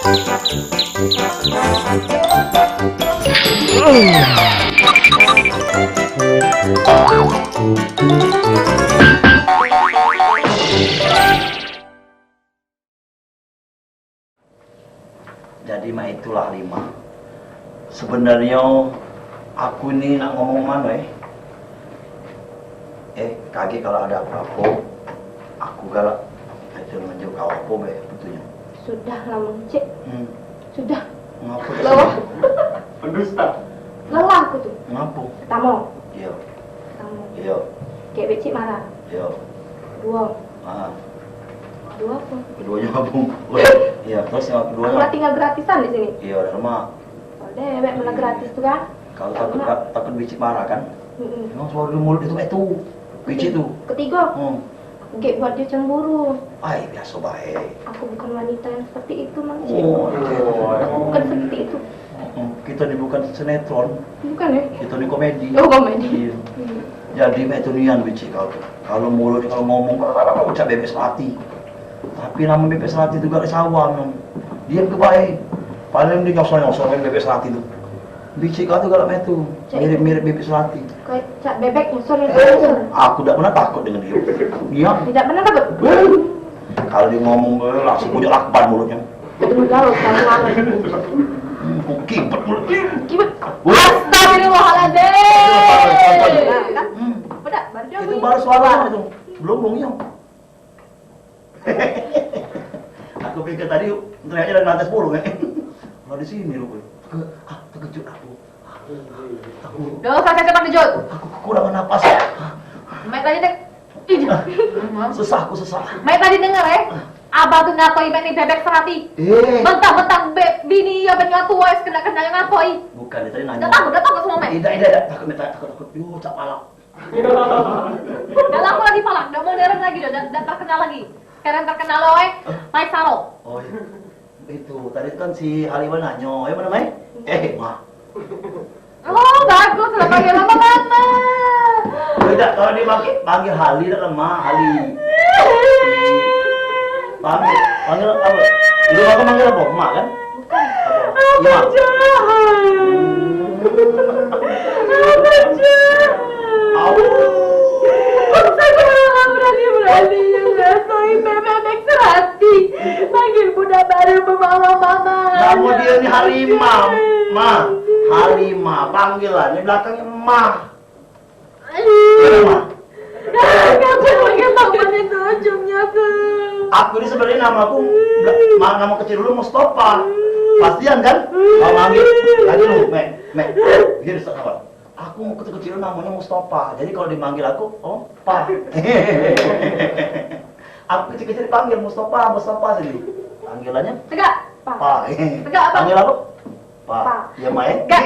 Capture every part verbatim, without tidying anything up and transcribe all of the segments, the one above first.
Jadi mak itulah Lima. Sebenarnyo aku ni nak ngomong mano eh. Eh, kagek kalu ado apo-apo, aku galak itu nunjuk kau apo be butuhnyo. Sudah lah Mang Cik. Hmm. Sudah. Ngapo? Lelah. Pendusta. Lelah aku tu. Ngapo? Pertamo. Iyo. Pertamo. Iyo. Kek becik marah. Iyo. Duo. Ah. Duo apo? Keduonyo apo? Iyo, terus yang keduonyo? Aku lah tinggal gratisan di sini. Iyo, dah lemak. Dewek malah gratis tu kan. Kalu takut, takut bicik marah kan? Mm-mm. Emang suaro mulut itu kayak tu. Bicik tu. Ketigo, hmm, aku gek buat dia cemburu. Ai, biaso bae. Aku bukan wanita yang seperti itu, Mang Cik. Oh, iya. Aku bukan seperti itu. Mm-mm. Kita ni bukan sinetron. Bukan ya? Kita ni komedi. Oh, komedi. Iya. Hmm. Jadi mek tu nian bicik kau tu. Kalu mulut kalu ngomong, ucap bebek selati. Tapi namo bebek selati tu galak sawan. Diam ke bae. Paling dia nyosor-nyosor kan bebek selati tu. Bicik kau tu galak mek tu. Mirip-mirip bebek selati. Kayak cak bebek nyosor, nyosor, nyosor. Aku dak pernah takut dengan dia. Dia tidak pernah takut. Kalu dia ngomong, eh, langsung punya lakban mulutnya. Aduh, galau, galau, galau. Hmm, kibet mulut. Kibet. Wah. Astagfirullahaladzim. Hmm. Apa dak? Baru dia itu bunyi. Baru suara itu. Belum bunyi. Aku pikir tadi teriaknya dari lantai sepuluh kan. Kalau di sini rupanya. Ke, ah, terkejut aku. Aku. Dah usah kecap terkejut. Aku kekurangan napas. Mek tadi dek. Ih. Susah, aku susah. Mek tadi denger eh. Abah tu ngatoi mek ni bebek serati. Eh. Mentang-mentang be-, bini ya banyak tua es kena-kena yang ngatoi. Bukan, dia tadi nanya. Dah takut, dah takut sama mek. Tidak, tidak, tidak. Takut, minta takut, takut. Yo, cak palak. Dah lamo lagi palak, dah modern lagi dah, dah, dah terkenal lagi. Sekarang terkenal lo eh, Maisaro. Oh iya. Itu tadi kan si Halimah nanyo, eh mana mai? Eh, mah. Oh, bagus lah panggil mama mama. Tidak, kalau dia panggil, panggil Hali dah lemah, Hali. Panggil, panggil apa? Lu apa manggil apa? Emak kan? Bukan. Apa? Abah jahat. Abah jahat. Au. Sekarang berani-berani yang ngasoi bebek serati. Panggil budak baru pembawa mama. Nama dia ni Halimah. Ma, Halimah. Panggil lah. Ni belakangnya Mah. Kenapa? Ngapain pakai paman itu ujungnya tuh? Aku ini sebenarnya nama aku, ma-, nama kecil dulu Mustafa. Pastian kan? Kau manggil, tadi lu, Mek, Mek. Dia bisa kawan. Aku kecil dulu namanya Mustafa. Jadi kalau dimanggil aku, oh, Pa. Aku kecil-kecil dipanggil Mustafa, Mustafa sini. Panggilannya? Tegak, Pa. Pa. Tegak apa? Panggil aku? Pa. Pa. Ya, Mai. Gak.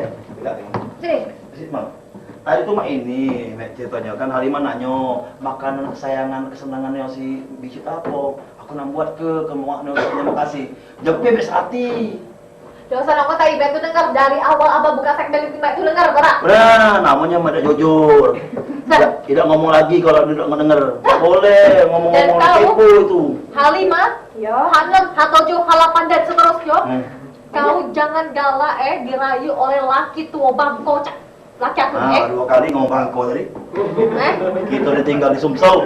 Eh, gak. Sini. Sini, Mang. Tadi tuh, Mak, ini, Mek, ceritanya kan Halimah nanyo, makanan kesayangan, kesenangannya si Bicik apa? Aku nang buat ke, ke muaknya, terima kasih. Jago bebek sati. Dosa nang kau tadi, Mek, tuh dengar dari awal abah buka segmen itu, Mek, tuh dengar, kau tak? Nah, namanya Mak dak jujur. Nah. Tidak, tidak ngomong lagi kalau dia tidak mau denger. Tak boleh ngomong-ngomong kepo itu. Halimah, ya. Hanem, hatojo, halapan, dan seterusnya. Hmm. Kau jangan galak, eh, dirayu oleh laki tua bangko, cak laki aku, ah, eh. Dua kali ngomong bangko tadi. Eh? Kita ditinggal di Sumsel.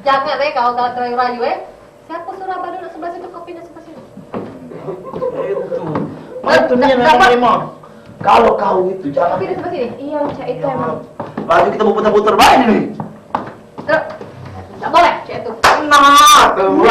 Jangan, eh, kau galak dirayu-rayu, eh. Siapa suruh abah duduk sebelah situ, kau pindah sebelah sini. Itu. Nah, itu nih yang namanya. Kalau kau itu jangan. Kau pindah sebelah sini. Iya, cak itu emang. Lagi kita mau putar-putar baik ini. Tuh. Tak boleh, cak itu. Nah, tuh.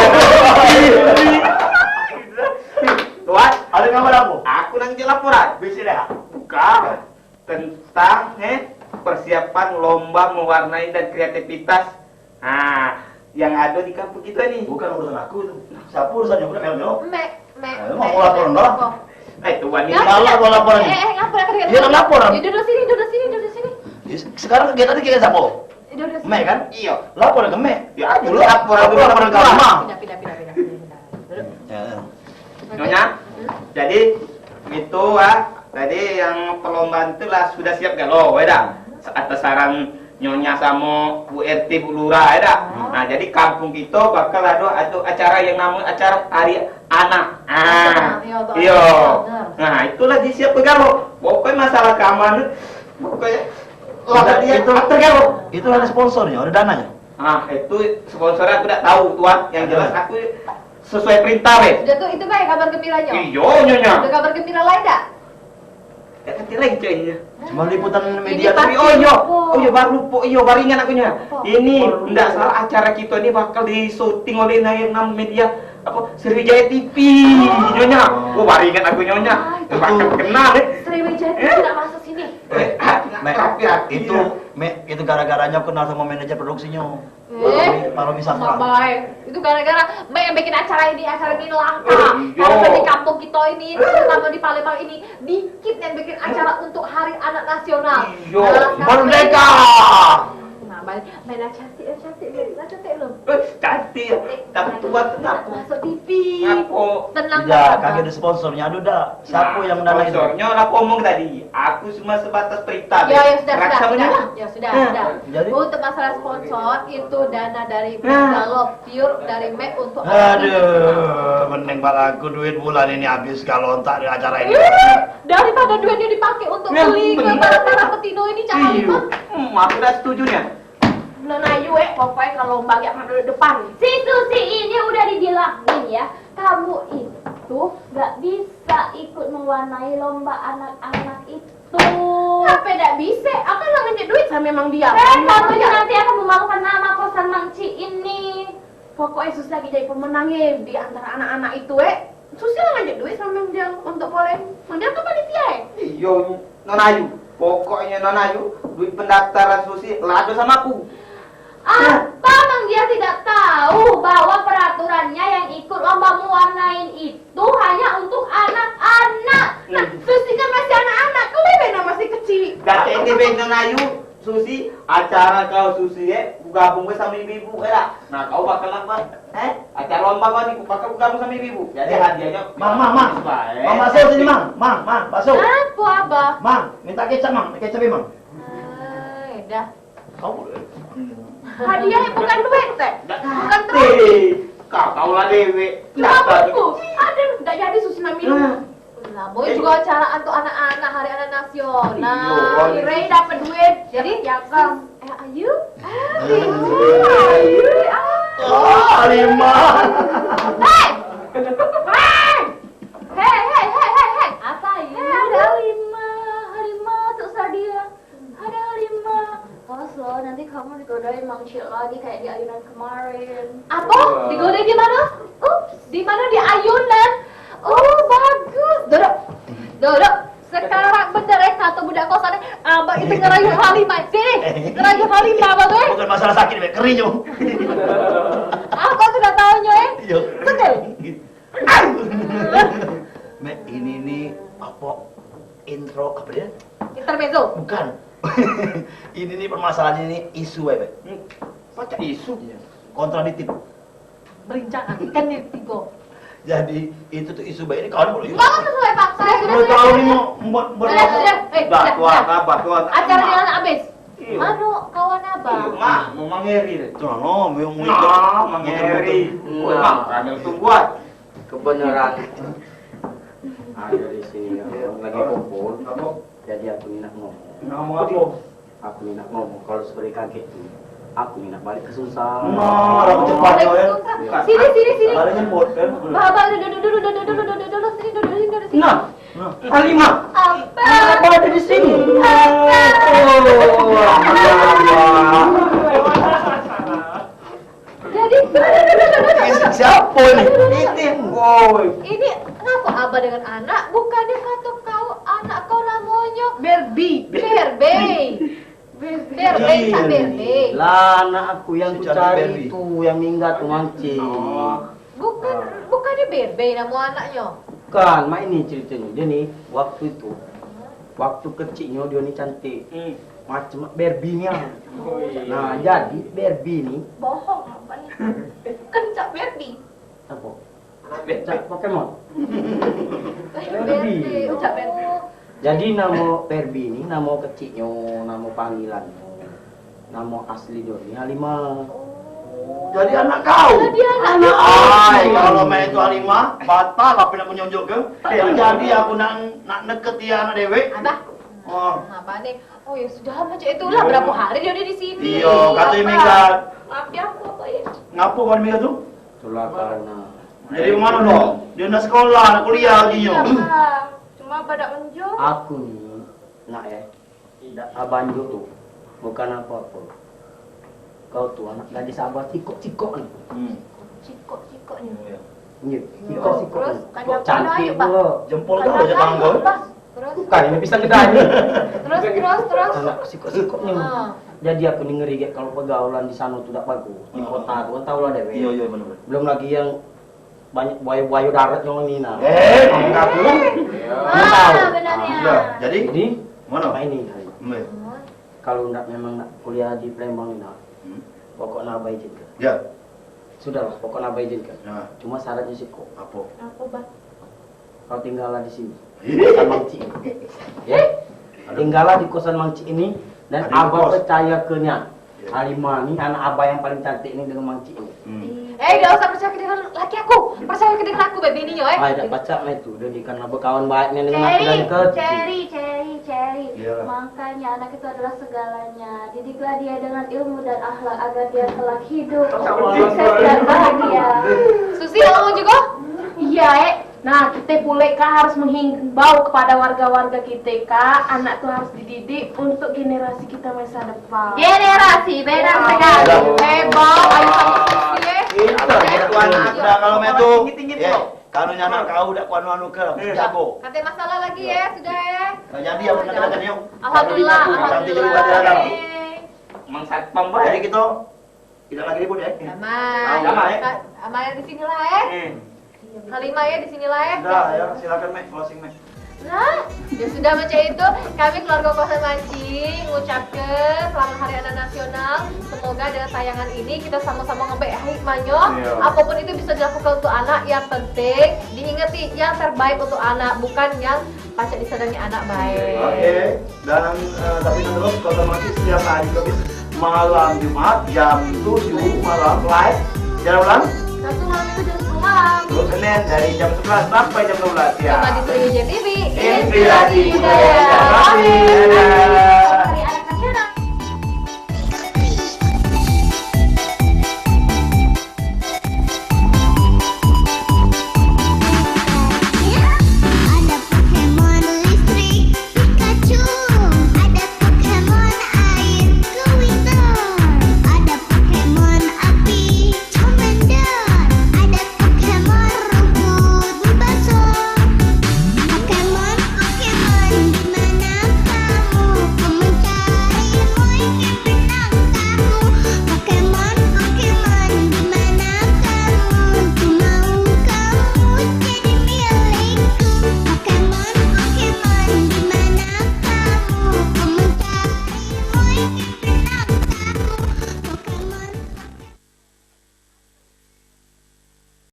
Tuan, ada kabar apa? Aku nang je laporan. Bisi dah. Bukan. Tentang, eh, persiapan lomba mewarnai dan kreativitas. Ah, yang ada di kampung kita ni. Bukan urusan aku tu. Siapa urusannya? Bukan melo-melo. Mek, Mek, ah, mau laporan dah. Eh, tuan ni. Salah kau laporan ni. Eh, eh, ngapa nak kena? Dia nak laporan. Ya, duduk sini, duduk sini, duduk sini. Sekarang kegiatan ni kegiatan siapa? Mek kan? Iya. Lapor ke Mek. Ya, aku lapor, aku lapor ke Mak. Pindah, pindah, pindah, pindah, pindah. Duduk. Ya. Nyonya, jadi itu ah, tadi yang perlombaan tu lah sudah siap galo, weh dah. Atas saran Nyonya samo Bu R T, Bu Lurah, ya dak? Nah, jadi kampung kito bakal ado, ado acara yang namo acara Hari Anak. Ah, iyo. Nah, itulah disiap galo. Pokoknya masalah keamanan, pokoknya lah dia itu, tergalo. Itu ado sponsornyo, ado dananyo? Ah, itu sponsor aku dak tahu, Tuan. Yang jelas aku sesuai perintah, weh. Sudah tu, itu bae kabar gembiranya. Iyo, Nyonya. Ada kabar gembira lain dak? Dak ngerti lagi kayaknya. Cuma liputan media tapi, oh iyo, oh iyo, baru lupa, iyo, baru ingat aku, Nyonya. Ini ndak salah acara kita ini bakal disyuting oleh naik enam media apa, Sriwijaya T V, Nyonya. Oh, baru ingat aku, Nyonya. Bakal kenal, eh. Sriwijaya T V nak masuk sini. Eh, Mek, itu, Mek, itu gara-garanya aku kenal sama manajer produksinya. Eh, kalau bisa mak bae. Itu gara-gara Mek yang bikin acara ini, acara ini langka. Kalau di kampung kita ini, terutama di Palembang ini, dikit yang bikin acara untuk Hari Anak Nasional. Iyo, merdeka. Nah, bae, Mek lah cantik, lah cantik, Mek lah cantik belum? Eh, cantik. Tapi tuan kenapa? Masuk T V. Ngapo? Tenang, tenang. Kagek ada sponsornya, aduh dah. Siapa yang mendanai? Sponsornya lah, aku omong tadi. Aku cuma sebatas perintah. Ya, ya sudah, sudah, sudah. Ya sudah, sudah. Jadi? Untuk masalah sponsor itu dana dari Galo, pure dari Mek untuk anak. Aduh, mending pala aku duit bulan ini habis kalau entak di acara ini. Ih, daripada duitnya dipakai untuk beli ke para betino ini, cak itu. Hmm, aku dah setuju nih. Nona Ayu, eh, pokoknya kalau lomba agak mak duduk depan. Si Susi ini udah dibilangin ya, kamu itu nggak bisa ikut mewarnai lomba anak-anak itu. Ngape ndak bisa? Aku nggak ngenjuk duit sama emang dia. Eh, kamu juga nanti akan memalukan nama kosan Mang Ci ini. Pokoknya Susi lagi jadi pemenangnya di antara anak-anak itu, eh. Susi lah nganjuk duit sama Mang Jang untuk polling. Mang Jang kan panitia, eh? Iyo, Nona Ayu. Pokoknya Nona Ayu, duit pendaftaran Susi lah ado sama aku. Apa Mang Jang tidak tahu bahwa peraturannya yang ikut lomba mewarnai itu hanya untuk anak-anak? Nah, Susi kan masih anak-anak, kau bebe masih kecil. Dak kayak ini, Nona Ayu. Susi, acara kau Susi, eh, gabung gue sama ibu-ibu, eh, lah. Nah, kau bakal apa? Eh, acara lomba kau ni, bakal gabung sama ibu-ibu. Jadi hadiahnya, Mang, Mang, Mang. Mang, bakso sini, Mang. Mang, Mang, bakso. Apa, Abah? Mang, minta kecap, Mang. Kecap, Mang. Eh, dah. Kau, eh, hadiah bukan duit, teh. Bukan duit. Kau tahu lah, Dewi. Cuma buku. Aduh, dak jadi Susi nak minum. Lah, boy juga acara untuk anak-anak, hari anak nasional. Iyo, Ray dapat duit. Jadi, ya kan. Eh, Ayu? Ah, Ayu, Ayu, ah. Oh, Halimah. Hei! Hei! Hei, hei, hei, hei, hei. Apa, Ayu? Hei, ada Halimah. Halimah, tuk Sadia. Ada lima. Awas loh, nanti kamu digodain Mang Cil lagi kayak di ayunan kemarin. Apa? Wah. Digodain di mana? Ups, di mana, di ayunan? Oh, bagus. Duduk. Duduk. Sekarang bener, eh, kata budak kosan, eh, abang itu ngerayu Halimah. Sini, ngerayu Halimah, abang, eh. Bukan masalah sakit, Mek. Kering, Nyong. Aku sudah tahu, Nyong, eh. Iya. Betul. Mek, ini nih apa, intro apa dia? Intermezzo. Bukan. Ini nih permasalahan ini isu, Mek. Hmm. Pacak isu? Iya. Kontradiktif. Berencana. Kan ini tiga. Jadi, itu tuh isu baik ini kawan boleh. Enggak, enggak sesuai fakta. Sudah, sudah, tahu nih mau buat, buat sudah, apa? Sudah. Eh, sudah, sudah. Acara jangan habis. Iya. Mano kawan abang? Iya, Mang, mau Mang Heri deh. Nah, no, mau, mau ikut. Nah, Mang Heri. Nah. Mang, kami tunggu, ah. Kebenaran ada di sini, ya. Lagi kumpul. Jadi aku ni nak ngomong. Ngomong apa? Aku ni nak ngomong, kalau seperti kakek tu, aku ni nak balik ke Sumsel. Nah, aku cepat, ya. Sini, sini, sini. Balik jemput, kan? Bah, bah, duduk, duduk, duduk, duduk, duduk, duduk, sini, duduk, sini, duduk, sini. Nah. Halimah, apa? Kenapa ada di sini? Apa? Oh, Halimah. Jadi, siapa ini? Ini, woi. Ini ngapa abah dengan anak? Bukannya kata kau anak kau namanya Barbie. Barbie. Barbie, Barbie. Lah, anak aku yang ku cari itu, yang minggat tu, Mang Cil. Oh. Bukan, bukannya Barbie nama anaknya? Bukan, mak, ini ceritanya. Dia ni, waktu itu, waktu kecilnya dia ni cantik. Hmm. Macam Barbie nya. Oh, iya. Nah, jadi Barbie ni. Bohong apa ni? Kan cak Barbie. Apa? Cak Pokemon. Barbie. Barbie. Cak Barbie. Jadi nama Barbie ni, nama kecilnya, nama panggilannya. Namo asli dio ni Halimah. Jadi anak kau? Jadi anak. Ai, kalau main tu Halimah, batal apo nak menunjuk ke? Jadi aku nak nak neket dia anak dewek. Abah. Oh. Abah ni. Oh ya sudah macam itulah. Iyo. Berapa hari dia ada di sini? Iyo, kata Abah. Minggat. Maaf dia aku apa ya? Ngapo kau minggat tu? Itulah kau nah. Jadi mana dong? Dia nak sekolah, nak kuliah lagi nyo. Iya, Abah. Cuma Abah dak menunjuk. Aku ni nak eh. Dak abanjuk tu bukan apo-apo. Kau tu anak gadis Abah sikok-sikok ni. Hmm. Sikok-sikok ni. Iya. Iya, sikok-sikok ni. Terus, kok cantik pulo. Jempol tu aja tanggo. Terus? Bukan ini pisang gede ni. Terus, terus, terus. Anak sikok-sikok ni. Ah. Jadi aku ni ngeri gek kalau pergaulan di sana tu dak bagus. Di kota tu kan tau lah dewek. Iya, iya, bener, bener. Belum lagi yang banyak buayo-buayo darat yang ini nah. Eh, kamu ngaku? Ah, benar ya. Jadi, jadi, mana? Apa ini? Kalau ndak memang nak kuliah di Palembang ni nah, hmm? Pokoknya Abah izinkan. Ya. Sudahlah, pokoknya Abah izinkan. Ya. Cuma syaratnya siko. Apa? Apa, Bah? Kau tinggallah di sini. Sama Cik. Ya. Tinggallah di kosan Mang Cik ini dan Abah percaya ke nya. Halimah ni anak Abah yang paling cantik ni dengan Mang Cik ni. Hmm. Eh, gak usah percaya ke dengan laki aku. Percaya ke dengan aku, baby ni yo, eh. Ai, dak pacak lah itu. Dia ni karena berkawan baik ni dengan aku dari kecil. Cherry, Cherry, Cherry. Iyalah. Makanya anak itu adalah segalanya. Didiklah dia dengan ilmu dan akhlak agar dia kelak hidup sukses dan bahagia. Susi, kamu juga? Iya, eh. Nah, kita pulek kan harus menghimbau kepada warga-warga kita kan, anak tu harus dididik untuk generasi kita masa depan. Generasi, benar sekali. Hebat, ayo sama Susi, eh. Itu tuan ada kalau main tu. Tinggi-tinggi tu. Kalau nyanak kau dak kuat anu ke, jago. Kate masalah lagi ya, sudah ya. Nah, jadi yang kena kena yuk. Alhamdulillah, alhamdulillah. Mang Satpam bae. Jadi kita tidak lagi ribut ya. Damai. Damai. Ka-, Amai di sinilah eh. Hmm. Halimah ya di sinilah eh. Sudah ya, silakan Mek, closing Mek. Nah, ya sudah macam itu, kami keluarga Kosan Mancing ngucapke selamat Hari Anak Nasional. Semoga dengan tayangan ini kita sama-sama ngebek hikmahnyo. Iya. Apapun itu bisa dilakukan untuk anak, yang penting diingeti yang terbaik untuk anak, bukan yang pacak disadangi anak bae. Oke. Dan eh, tapi terus Kosan Mancing setiap hari habis malam Jumat jam tujuh malam live. Siaran ulang? Satu malam itu jam sepuluh malam. Terus Senin dari jam sebelas sampai jam dua belas siang. Cuma di Sriwijaya T V. Inspirasi budaya. Dadah.